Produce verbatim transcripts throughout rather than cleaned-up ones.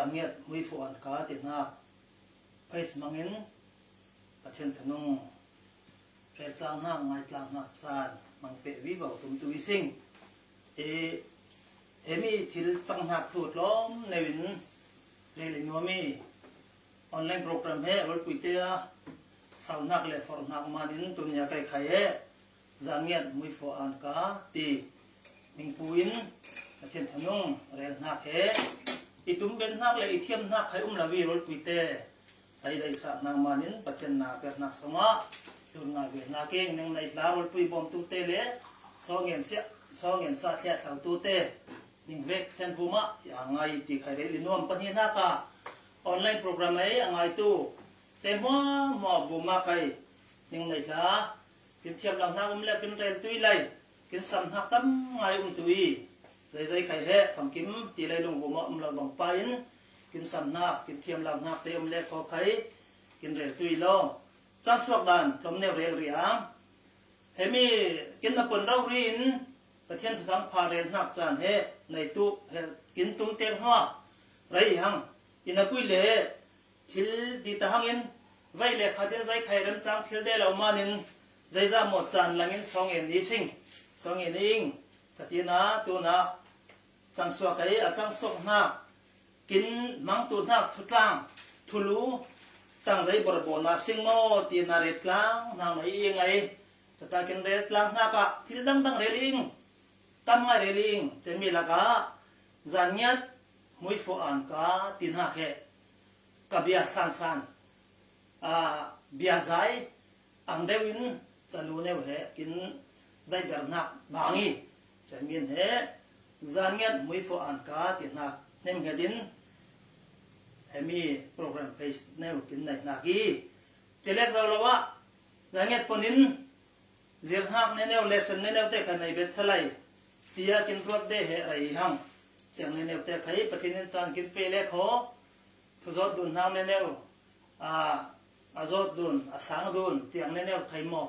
Zangiat Muifu Anka ti hna page hmangin Pathian thanung reltlang hna, ngaitlang hna caan hmang peh vivo tumtu i sing. I, hemi thil cang hnak thu tlawm neu in rel i nuam i, online program he Olpuite a sau hnak le forh hnak man in tunia kai khai he Zangiat Muifu Anka ti hmingpu in Pathian thanung rel hnak he i tum ben hnak le i thiam hnak khai um lo i Olpuite taidaisah hna man in Pathian na per hnak sungah lut ngai ve hna keng. Ning nei hla Olpui bawmtu te le sawng ngen siah, sawng ngen sa thliah thlau tu te ning vek sen vum ah i a ngai ti khai rel i nuam. Pahnih hnak ah online program ei a ngaitu te hmuahhmuah vum ah khai ning nei hla. Kin thiam lo hnak um le kin rel tu i lai, kin sam hnak tam ngai um tu i, zeizei khai he famkim ti leilung vum ah um lo bang pa in kin sam hnak, kin thiam lo hnak te um le kho khai kin rel tu i law. Cang suak dan tlawm neu rel rih ang. Hemi kin na pon rori in Pathian thuthang pha rel hnak caan he neitu he kin tum tek hna rei hang. I na pui le thil ti ta hangin vai le khat in vai khai remcang thil de lo man in zeizah maw caan lang in sawng en i sing, sawng en i ing. Catina tuna cang suak ei a cang suak hna kin hmangtu hnak thutlang, thulu, tang zei borbawna sing maw ti na rel tlang hnak na i ing ei. Cata kin rel tlang hnak ah thil dangdang rel i ing, tam ngai rel i ing. Cemi lakah Zangiat Muifu Anka ti hnak he ka bia sansan, aa, bia zai ang deuh in calu neu he kin daih ber hnak bang i, cemi in he Zangiat Muifu Anka ti hnak hnemnget in hemi program page neu kin nei hnak i, celek zo lo ah Zangiat pon in zir hnak neneu, lesson neneu te kha nei bet salai tia kin ruat de he a i hang. Ciang neneu te khai Pathian in caan kin pe le kho, thuzawt dun hnak neneu, a, a zawt dun, a sang dun tiang neneu khai maw,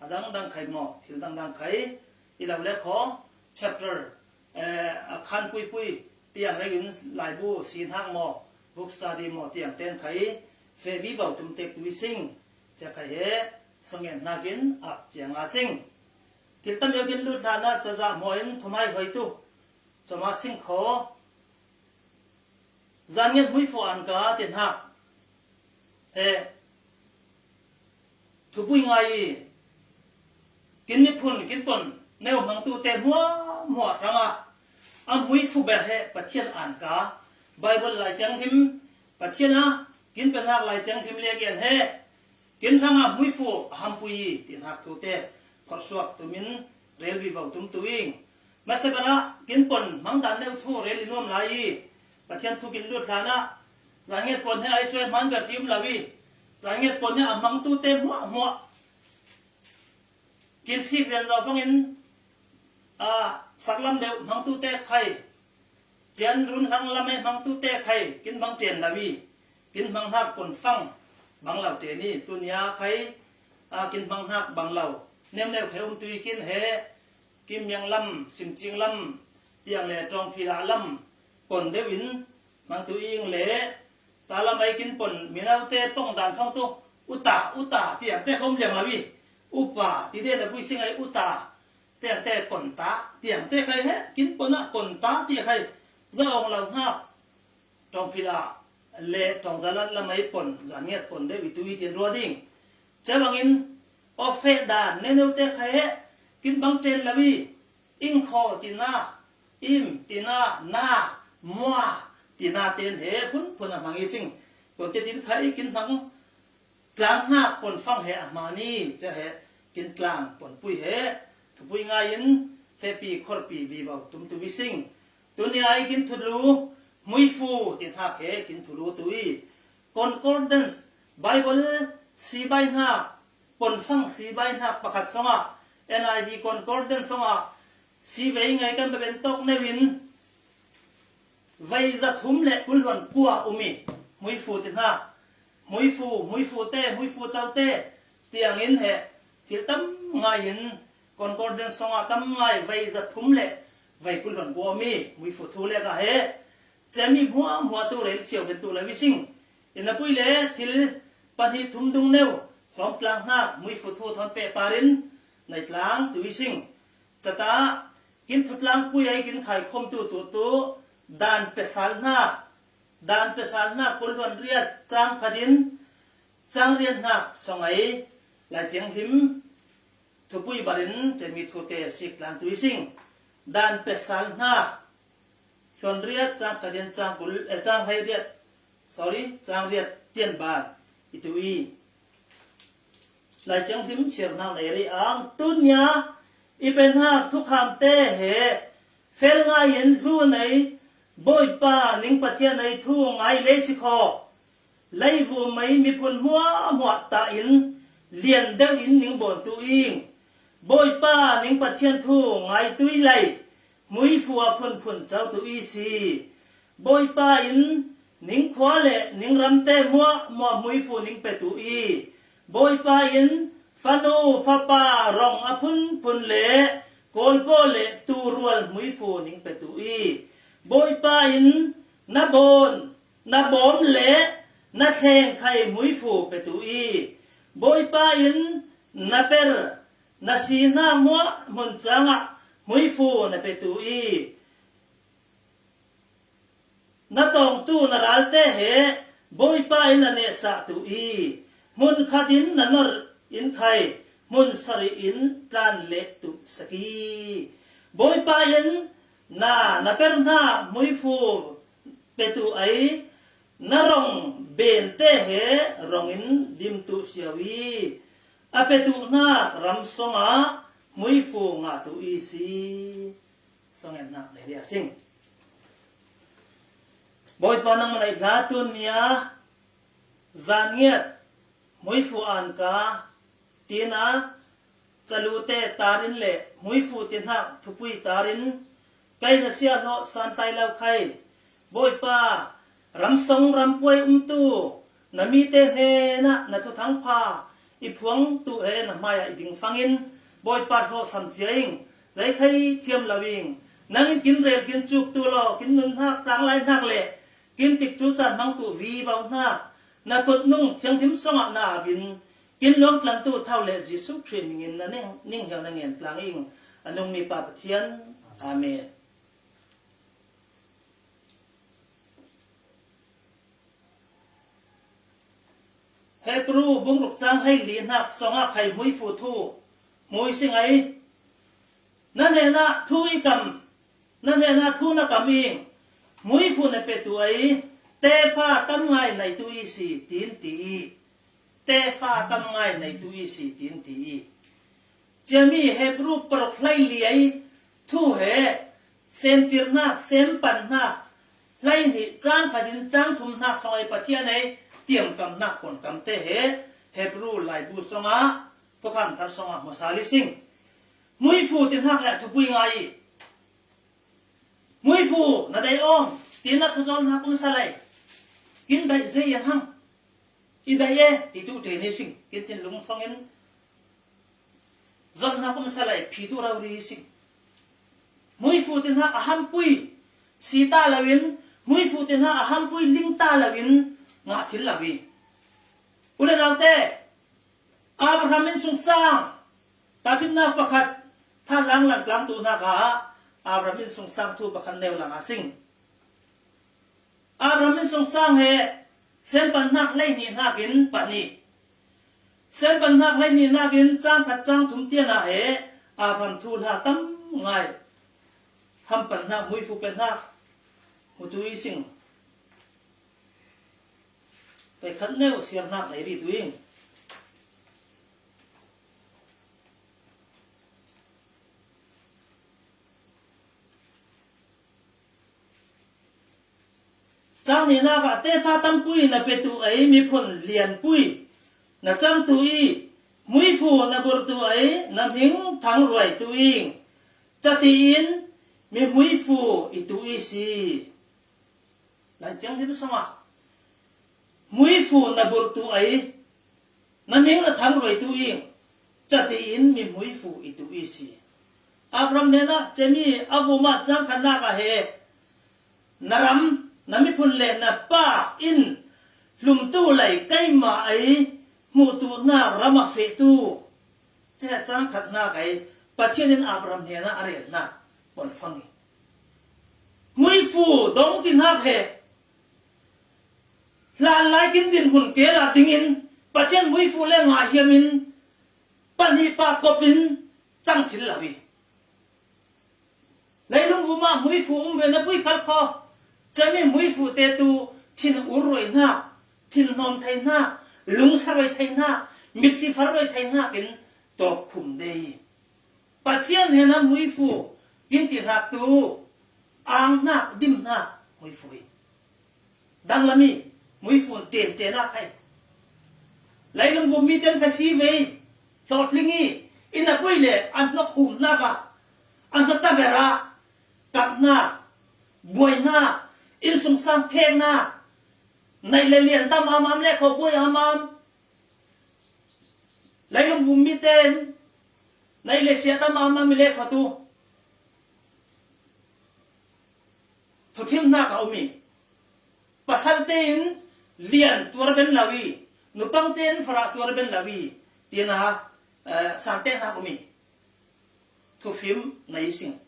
a dangdang khai maw, thil dangdang khai i lo le kho, chapter, eh, a khan puipui tiang le in laibu si hnak maw, book study maw tiang ten khai fe vivo tum tek tu i sing. Cia khai he sawng en hnak in ap ciang a sing. Thil tam kin lut hlan ah cazah hmuah in thumai hoi tu coma sing kho. Zangiat Muifu Anka ti hnak he thupui ngai i, kin miphun kin pon neu hmangtu te hmuahhmuah hrangah a Muifu ber he Pathian Anka, Bible Lai Thianghlim, Pathian a kin pe hnak Lai Thianghlim le gen he kin hrangah Muifu a hampui i ti hnak thu te phorhsuak tum in rel vivo tum tu ing. Masa ber ah kin pon hmang dan neu thu rel i nuam lai i, Pathian thu kin lut hlan ah Zangiat pon he ai suai hman ber ti um lo i, Zangiat pon he a hmangtu te hmuahhmuah kin sik zen zaw fangin, a, saklam deuh hmangtu te khai, cian run hlang lam ei hmangtu te khai kin hmang ṭen lo i, kin hmang hnak pon fang bang lo ṭen i, tunia khai, a, kin hmang hnak bang lo nemneu khai um tu i kin he Kim Miang lam, Simcing lam tiang le Ṭawngphila lam pon deuh in hmangtu i ing le, ta lam ai kin pon mino te pong dan fang tu, uta, uta tiang te khom liang lo i, upa ti de na pui sing ai uta tiang te, konta tiang te khai he kin pon ah konta ti khai za ong lo hna. Ṭawngphila le Ṭawngzalat lam ai pon, Zangiat pon deuh i tu i tin rua ding. Cia bangin ofeh dan neneu te khai he kin bang ṭen lo i, ingkhaw tina, im tina, na, mua tina ten he phunphun a hmang i sing. Tuan te tin khai kin hmang tlang hnak pon fang he a hmani, cia he kin tlang ponpui he thupui ngai in fepi khorpi vivo tum tu i sing. Tunia i kin thulu Muifu ti hnak he kin thulu tu i, Concordance, Bible sibai hnak, pon fang sibai hnak pakhat songah, N I V Concordance songah sivei ngai kan ben tawk neu in vei za thum le kul hluan kua um i, Muifu ti hnak, Muifu, Muifu te, Muifu co te tiang in he thil tam ngai in, Concordance songah tam ngai vei za thum le vei kul hluan kua um i, Muifu thu le ka he Cemi hmuahhmuah tu rel siau hen tu lo i sing. Ina pui le thil pahnih thum dung neu hlawm tlang hna muifu thu thawn peh parin nai tlang tu i sing. Cata kin thutlang pui ai kin khai khom tu tu tu dan pesal hna, dan pesal hna kul hluan riat cang khatin cang riat hna song ai lai ciang him thupui barin cemi thu te sik tlang tu i sing. Dan pesal hna hluan riat cang khatin cang kul, eh, cang hlei riat, sorry, cang riat tian ban i tu i. Lai ciang him siar hna nei ri ang tunia i pe hna thukham te he fel ngai in hlu nei Bawipa ning Pathian ei thu ngai le si kho. Leivum ei miphun hmuahhmuah ta in lian deuh in ning bawn tu ing. Bawipa ning Pathian thu ngai tu i lei muifu a phunphun co tu i si. Bawipa in ning khua le ning ramte hmuahhmuah muifu ning pe tu i. Bawipa in fanu fapa rong a phunphun le kawlpaw le turual muifu ning pe tu i. Bawipa in na bawn na bawm le na thleng khai muifu pe tu i. Bawipa in na per na si hna hmuahhmun cangah muifu na pe tu i. Na tawngtu na ralte he Bawipa in na nehsah tu i. Hmun khat in na nor in khai hmun sarih in tlan leh tu sak i. Bawipa in na na per hna muifu pe tu ai, na rong bente he rong in dim tu siau i, a pe tu hna ram song ah muifu ngah tu i si. Song en hna nei ria sing. Bawipa nang manai hla tun nia zan ngiat muifu an ka tina calute tarin le muifu ti hnak thupui tarin kei na sia hlawh san tai lo khai. Bawipa, ramsong rampuai umtu na mite hnenah na thuthang pha i phuang tu he na hmaiah i ding fangin Bawipa hlawhsam cia ing, zei khai thiam lo ing. Nang in kin rel kin cuk tu law, kin nun hnak tlanglai hnak le kin tikcu caan hmang tu vivo hna, na kut nung thianghlim songah na abin, kin luang tlantu thau le Jesuh Khrih ningin na ning, ning hiau na ngen tlang ing. A nungmi Pa Pathian. Amen. Hebru bungruk cang hei li hnak songah khai muifu thu hmui sing ai. Na hnenah thu i kam, na hnenah thu na kam ing, muifu na petu ai, tefa tam ngai nai tu i si, tin ti i. Tefa tam ngai nai tu i si, tin ti i. Ciami Hebru paruk hlei li ai thu he, semtir hnak, sempan hnak, hlei hnih cang khat in cang thum hnak song ai Pathian ei tiam kam hnak kon kam te he, Hebru laibu songah, Thukham Thar songah hmasa li sing. Muifu ti hnak he thupui ngai i. Muifu na dei awm, ti nak zawn hnak um sa lai. Kin dai zei yang hang. I dai e, ti tu te ni sing. Kin thin lung song in zawn hnak um sa lai, phi tu rau ri sing. Muifu ti hnak a hampui, si ta lo in, muifu ti hnak a hampui ling ta lo in, ngah thil lo i. U le nau te, Abraham in sungsang, tahṭhimnak pakhat, thazaang langtlang tu hnak ah, Abraham in sungsang thu pakhat neu lang a sing. Abraham in sungsang he, sempan hnak hlei hnih hnak in pahnih. Sempan hnak hlei hnih hnak in cang khat cang thum tian ah he, Abraham thu hla tam ngai. Hampan hnak, muifu pen hnak, mutu i sing. Pei khat neu siar hnak nei ri tu ing. Cang nihnak ah tefa tampui na petu ei miphun lianpui na cangtu i, muifu na burtu ei na hming thangruaitu ing. Catiin mi muifu i tu i si. Lai Thianghlim sungah muifu na burtu ei na hming na thangruaitu ing. Catiin mi muifu i tu i si. Abraham hnenah cemi a vumah cangkhatnak ah he na ram Na miphun le na pa in hlumtu lei keimah ei hmuhtuhna ram a fehtu. Ceh cang khatnak ei Pathian in Abraham hnenah a relnak pon fang hi. Muifu dong tinhak he hlan lai kin dinhmun kel ah dingin Pathian muifu le ngaihiamin pahnih pah kopin cang thil lo hi. Leilung vumah muifu um ve na pui khal kho. Cemi muifu te tu thin ur roi hnak, thin hnawm thei hnak, lungsa roi thei hnak, mitthli far roi thei hnak in tawk khum de hi. Pathian hnenah muifu kin ti hnak tu ang hnak, dim hnak muifu hi. Danglam i muifun tenten ah khai. Leilung vum mi ten kha si ve, hlawhtling i, inn a pui le an hnok humnak ah, an hnok taber ah, kapnak, buainak, innsungsang pheknak, naih le lian tam amam le kho buai amam. Leilung vum mi ten naih le sia tam amam i le kho tu. Thuthimnak a um i, pasal tein lian tuar ben lo i, nupang tein farah tuar ben lo i, tina, eh, sante hnak um i, thufim na i sing.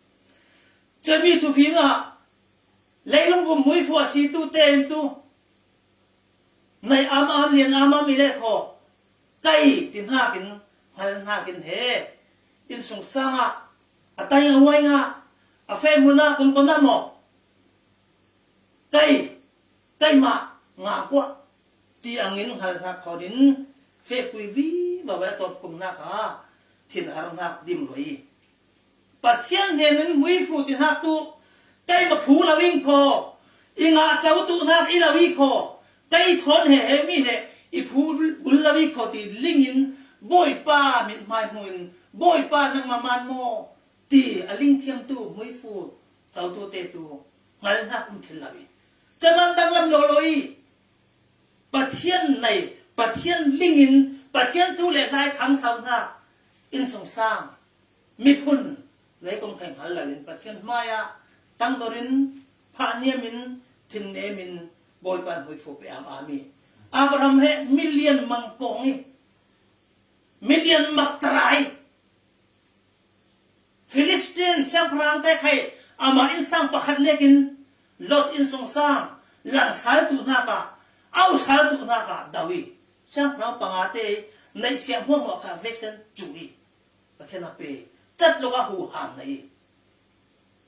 Cemi thufim ah leilung vum muifu a si tu tein tu, naih amam lian amam i le kho, kei ti hnakin, hngal hnakin he innsungsang ah a tai a huai ngah, a feh mun ah kun kun ah maw, kei, keimah nga kuah ti angin hngal hnak kho din fehpui vivo a tawp kumnak ah thinhar hnak dim rua i. Pathian hnenin muifu ti hnak tu, keimah phu lo ing kho, i ngah co tu hnak i lo i kho, kei thawn he he mi he i phu bul lo i kho ti lingin, Bawipa mithmai hmuin, Bawipa nangmah man maw ti a lingthiamtu muifu co tu te tu hngal hnak um thil lo i, caman danglam lo lo i, Pathian nei, Pathian lingin, Pathian tu le hlai khangso hnak, innsungsang, miphun, leikum khai hngal lo in Pathian hmai ah tangdor in, phahniam in, thinnem in, Bawipa in muifu pe am ami. Abraham he milian mangkawng i, milian maktarai. Filistin siangpahrang te khai amah innsang pakhat lekin Lot innsungsang, lang sal tu hnak ah, au sal tu hnak ah do i, siangpahrang panga te naih siah hmuahhmuah kha veksen cu i, Pathian a pe, catluk ah huham na i,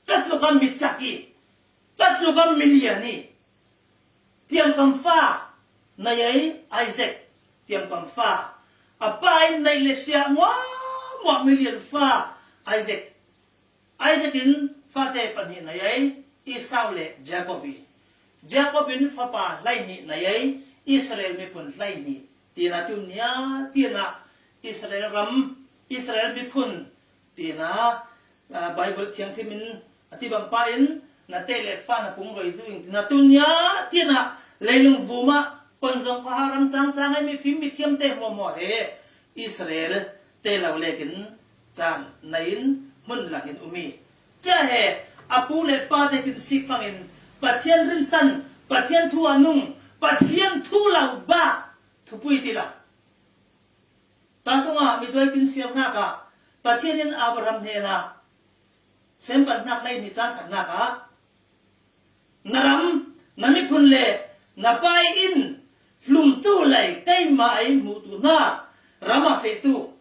catluk ah micak i, catluk ah milian i, tiamkam fa na i, Isaac, tiamkam fa. A pa in naih le siah muahmuah milian fa Isaac. Isaac in fate pahnih na i, Esau le Jacob i. Jacob in fapa hleihnih na i, Israel miphun hleihnih. Tina tun nia, tina Israel ram, Israel miphun. Tina, ah, Bible thiangthim in a ti bang pa in, na te le fa na pung roi tu ing. Tina tun nia, tina leilung vum ah, pon zong kha haram cangcang ai mifim mithiam te hmuahhmuah he Israel te lo lekin caan na in hmun langin um i. Cia he a pu le pa te kin sik fangin Pathian rinsan, Pathian thu a nung, Pathian thu lo ba thupui ti lo. Ta sungah mituai kin siam hnak ah Pathian in Abraham hnenah Sempan hnak lei ni cang khat hnak ah, na ram, na miphun le na pai in hlumtu lei keimah ei hmuhtu hna ram a fehtu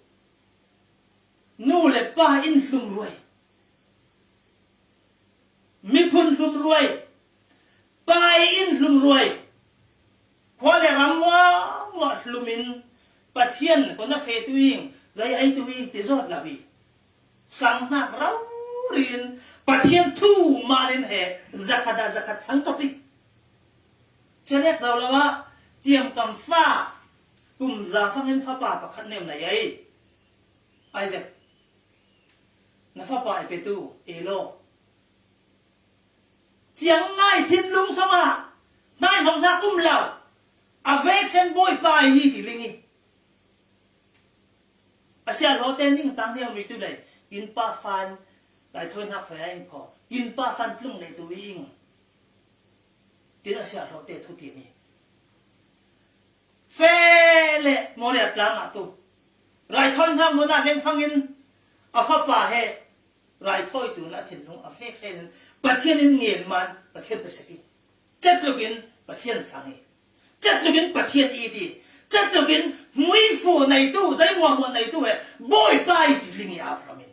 nu le pa in hlum ruai. Miphun hlum ruai, pai in hlum ruai, khua le ram muahmuah hlum in Pathian kong na feh tu ing, zei ei tu ing ti zawt lo i. Sang hnak rori in Pathian thu man in he zakhat ah zakhat sang top i. Cia lek zo lo ah tiamkam fa kum za fangin fapa pakhat nem na ei. Isaac, na fapa i petu, e law. Ciang ngai thinlung sungah hnaihnok hnak um lo. A veksen Bawipa i ti ling i. A siahlawte ning tang hniang mi tu lei. Kin pa fan, lai thawi hnak fai a in kho. Kin pa fan tlung le tu i ing. Tin a siahhlawhte thu ti mi. Fe le Moria tlangah tu raithawi hnak hmunah lengfangin a fapa he raithawi tun a thinlung a fek senin Pathian in ngen man Pathian pe sek i, catlukin Pathian sang i, catlukin Pathian it i, catlukin hmuifu neitu, zei muahmuah neitu he Bawipa i ti ling i Abraham in.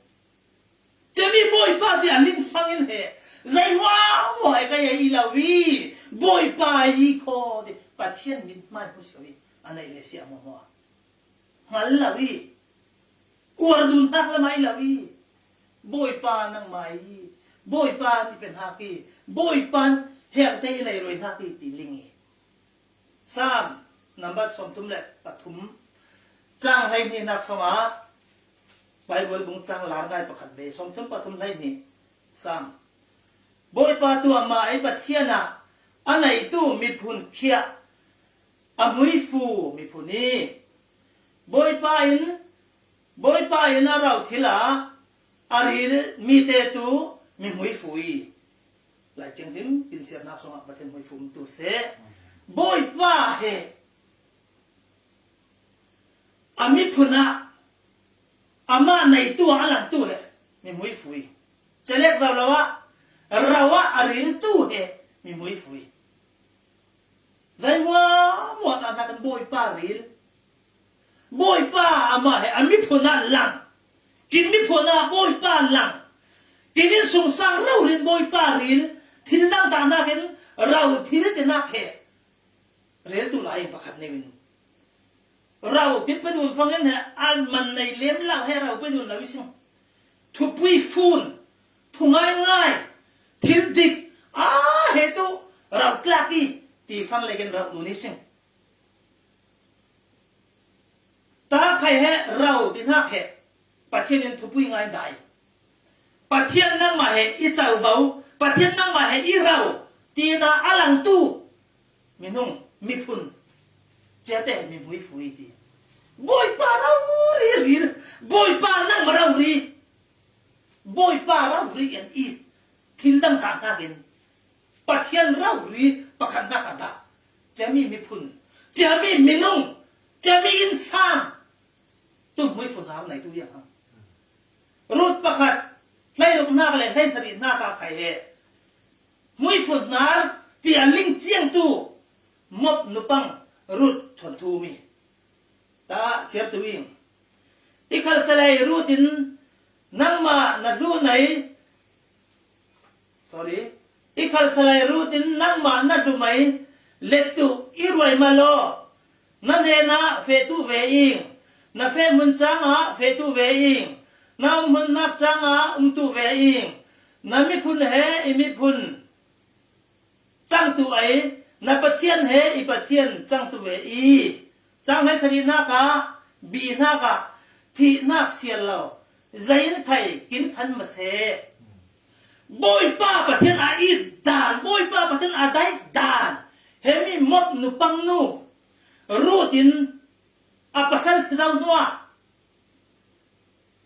Cemi Bawipa ti a lingfangin he zei muahmuah e ka ei lo i, Bawipa i khaw ti Pathian min hmai hmu si lo i, a neih le siah muahmuah hngal lo i, uar dun hnak lam ai lo i, Bawipa nangmah i, Bawipa i pe hnak i, Bawipa hengte i nei roi hnak i ti ling i. Sam nambat sawmthum le pathum, cang hleihnih hnak sawngah Baibal bung cang lar ngai pakhat ve, sawmthum pathum hleihnih. Sam. Bawipa tuahmah ei Pathian ah a neitu miphun khiah a hmuifu miphun i, Bawipa in, Bawipa in a rau thil ah a ril mite tu mi hmuifu i. Lai Ciangtin, kinsiatnak sungah Pathian hmuifu um tu seh. Bawipa he a miphun ah amah neitu ah a langtu he mi hmuifu i. Celek zau lo ah rau ah a riltu he mi hmuifu i. Zei muahmuah ah hnakin Bawipa ril. Bawipa amah he a miphun ah lang. Kin miphun ah Bawipa lang. Kin innsungsang raurin Bawipa ril. Thil dang dah hnakin rau thil tinak he reltu lai in pakhat neu in. Rau kin pe dun fangin he a man nei lem lo he rau pe dun lo i sing. Thupui fun, thu ngaingai, thil dik, a he tu rau tlak i ti fan le kin rau dun i sing. Ta khai he rau ti hnak he Pathian in thupui ngai dai. Pathian nangmah he i covo, Pathian nangmah he i rau tina a langtu minung, miphun ciate mi hmuifu i ti. Bawipa rau ri ril, Bawipa nangmah rau ri, Bawipa rau ri an i thil dang dah hnakin Pathian rau ri pakhat hnak a dah. Ciami miphun, ciami minung, ciami innsang tu hmuifu hnar neitu iang hang. Rut pakhat, hleiruk hnak le hleisarih hnak ah khai he hmuifu hnar ti a ling ciang tu Moab nupang Rut thuanthu mi. Ta siar tu ing. I khalsalei Rut in nangmah na hlu nei, sorry, i khalsalei Rut in nangmah na hlu mai, let tu i ruai ma law, na hnenah feh tu ve ing, na feh hmun cangah feh tu ve ing, na um hmun nak cangah um tu ve ing, na miphun he i miphun cangtu ei, na Pathian he i Pathian cangtu ve i. Cang hleisarihnak ah, bihnak ah, thihnak sial lo, zei in khai kin khan ma seh. Bawipa Pathian a it dan, Bawipa Pathian a daih dan, he mi Moab nupang nu Rut in a pasal khi zo hnuah,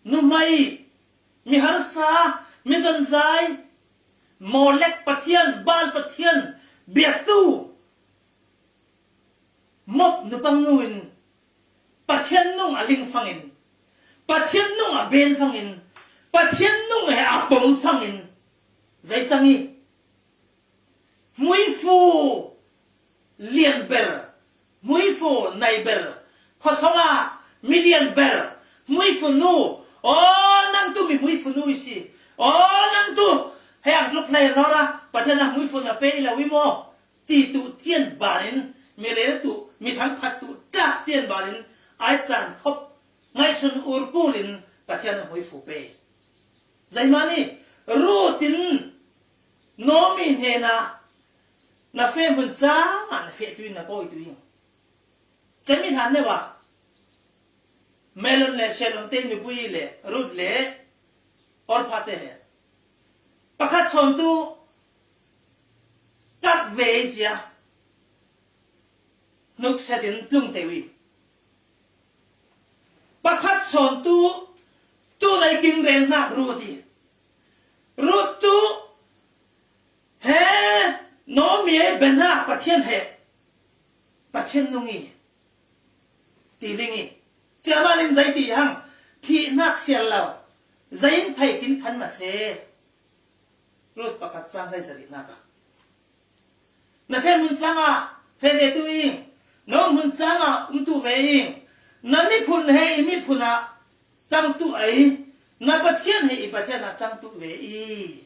nuhmei, mi harsa, mi zonzai, Molek pathian, Baal pathian biaktu Moab nupang nu in Pathian nung a ling fangin, Pathian nung a ben fangin, Pathian nung he a pom fangin, zei cang i hmuifu lian ber, hmuifu nei ber, khuasung ah mi lian ber, hmuifu nu, aw, nang tu mi hmuifu nu i si, aw, nang tu hei ang tluk hlei rawra Pathian a hmuifu na pe i lo i maw? Ti tu tian banin, mi rel tu, mi thangphat tu tlak tian banin, ai caan khop ngaihsun urkul in Pathian a hmuifu pe. Zeimani, Rut in Naomi hnenah, na feh hmun cangah na feh tu in na kawi tu in. Cami hlan neu ah, Mahlon le Shalon te nupui le Rut le Orpah te he pakhat sawn tu kap ve i cia. Hnukset in tlung te uh i. Pakhat sawn tu, tu lei king reng hnak Rut i. Rut tu, he, Naomi ei Bena Pathian he, Pathian nung i, ti ling i. Ciaman in zai ti hang, thihnak sial lo, zai in thei kin khan ma se. Lut pakhat cang hlei zarihnak ah. Na fe mun cang ah fe ve tu ing, na um mun cang ah um tu ve ing, na miphun he i miphun ah cang tu ei, na Pathian he i Pathian ah cang tu ve i.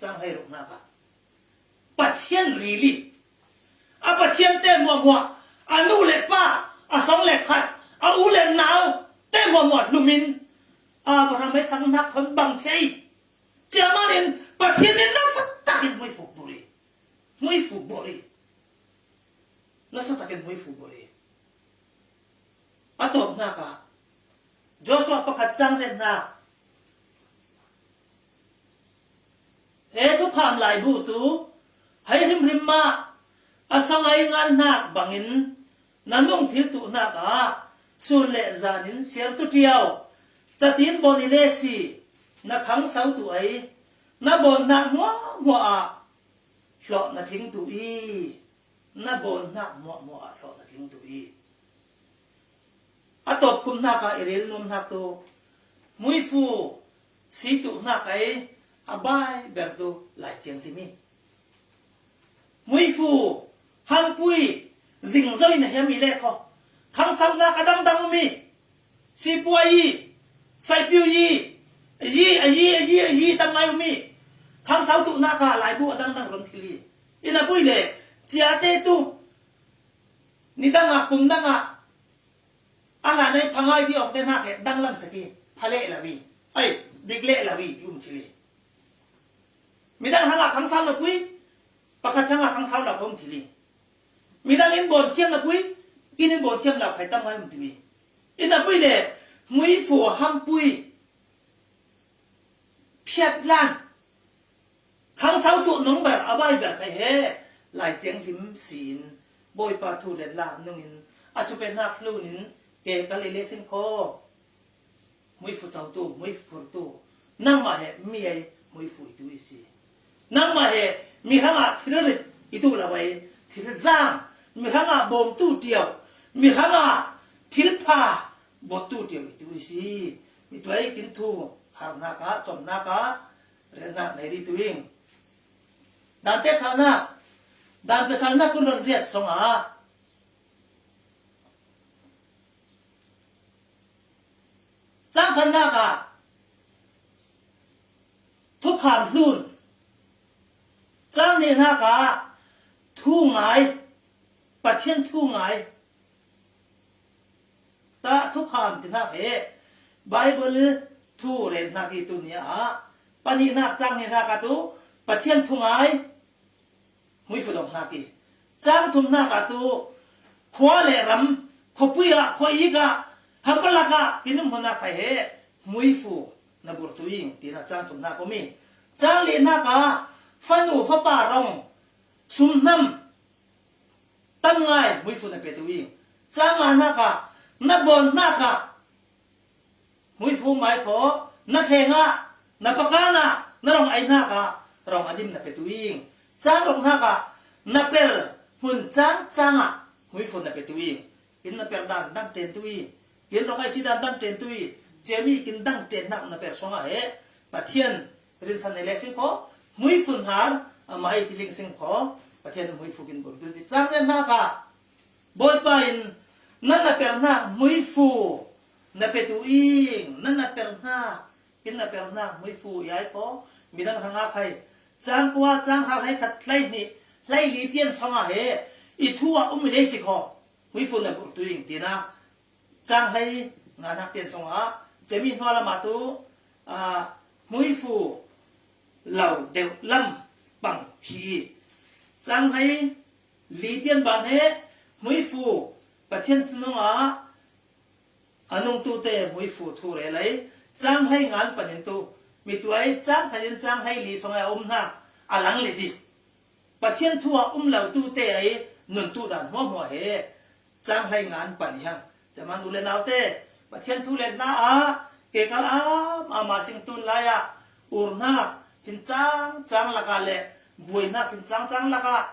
Cang hlei ruknak ah Pathian rili a Pathian te muahmuah, a nu le pa, a song le khat, a u le nau te muahmuah hlumin Abraham he sang hnak khon bang thei. Ciaman in Pathian in nasa takin hmuifu buri. Hmuifu buri. Nasa takin hmuifu buri. A tawpnak ah Joshua pakhat cang riatnak. He thukham laibu tu hei hrimhrim mah a sangai ngannak bangin na nung thil tuhnak ah sun le zan in siar tu ṭiau, catin bawn i le si, na khangso tu ei, na bawnnak hmuahhmuah ah hlawh na thing tu i, na bawnnak hmuahhmuah ah hlawh na thing tu i. A tawpkhumhnak ah i rel nuamhnak tu, hmuifu si tuhnak ei a bai ber tu Lai Thianghlim i. Hmuifu hampui zingzoi na hiam i le kho, khangsonak a dangdang um i, sipuai i, saipiu i, a yi, a yi, a yi, a yi tam ngai um i. Khangso tuhnak ah laibu a dangdang ron thil i. Inn a pui le ciate tu nidang ah, kum dang ah a hlan ei phangai ti awk te hna he danglam sak i, pha leh lo i, ai, dik leh lo i ti um thil i. Midang hrangah khangso na pui, pakhat hrangah khangso lo kho um thil i. Midang in bawn thiam na pui, kin in bawn thiam lo khai tam ngai um thil i. Inn a pui le hmuifu hampui phiat lan. Khangso tuh nung ber a bai ber kai he Lai Thianghlim si in Bawipa thu le la nung in a thupe hnak hlun in ke kal i le sin kho. Hmuifu cotu, hmuifu phurtu, nangmah he mi ei hmuifu i tu i si. Nangmah he mi hrangah thilrit i tu lo ei, thil zang, mi hrangah bawmtu ṭiau, mi hrangah thil pha bawttu ṭiau i tu i si. Mi tuai kin thu harnak ah, cawmnak ah, relnak nei rih tu ing. Dante salnak, Dante salnak kun ron riat song ah cang khatnak ah thukham hlun, cang nihnak ah thu ngai, Pathian thu ngai. Ta thukham tinak he Bible thu relnak i tu ni ah, panihnak cang nihnak ah tu Pathian thu ngai, hmuifu donghnak i, cang thumnak ah tu khua le ram, khuapui ah, khuaik ah, hampalak ah kin um hmunak khai he hmuifu na bur tu ing tinak cang thumnak um i, cang lihnak ah fanu fapa rong, sumhnam, tam ngai hmuifu na pe tu i, cang nganak ah na bawnnak ah hmuifu mai kho, na thleng ah, na pakan ah, na rong ainak ah rong a dim na pe tu i, cang rongnak ah na per hmun cang cang ah hmuifu na pe tu i, kin na per dan dang ten tu i, kin rong ai si dan dang ten tu i, cemi kin dang tennak na per song ah he Pathian rinsan nei le sing kho, hmuifu har, amah ei ti ling sing kho, Pathian hmuifu kin bur tu ti. Cang nihnak ah Bawipa in na na pernak hmuifu na pe tu ing, na na pernak, kin na pernak hmuifu i ai kho, midang hrangah khai. Cang kua, cang hra, hlei khat, hlei hnih, hlei li tian song ah he i thu ah um i le si kho, hmuifu na bur tu ing tinak cang hlei nganak tian song ah cemi hnuai lam ah tu, aa, hmuifu lo deuh lam pang khi i, cang hlei li tian ban he hmuifu Pathian thunung ah a nungtu te hmuifu thu rel ei, cang hlei ngan panin tu mituai cang khat in cang hlei li song ah a um hna a lang le dih. Pathian thu ah um lo tu te ei nuntu dan hmuahhmuah he cang hlei ngan pan i hang. Caman u le nau te, Pathian thu le hla ah ke kal am ama sing tun lai ah urnak hin cang cang lakah le buainak hin cang cang lakah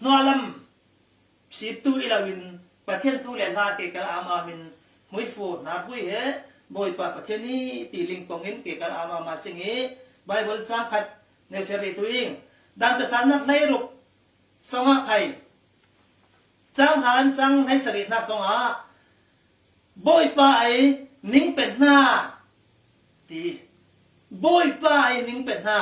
hnualam siptu i lo in Pathian thu le hla kekal ama min hmuifu hna bui he Bawipa Pathian i ti lingkong in kekal ama ma sing i Bible cang khat neu se ri tu ing. Dan pesan nak nei ruk song ah khai cang han cang nei sari nak song ah Bawipa ei ning pen hna ti. Bawipa ei ning pen hna.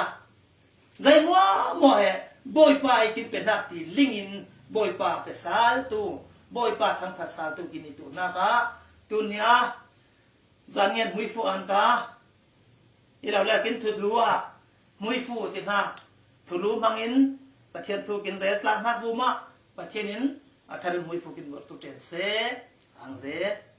Zei mua mua he Bawipa ei kin pen hna ti lingin Bawipa pe sal tu, Bawipa thangphat sal tu kin i tu hna ka. Tunia zan ngen hmuifu an ka i lo le kin thutlu ah hmuifu ti hna. Thulu hmangin Pathian thu kin rel tlak hna vumah Pathian in a tharin hmuifu kin ngor tu ṭen se ang ze.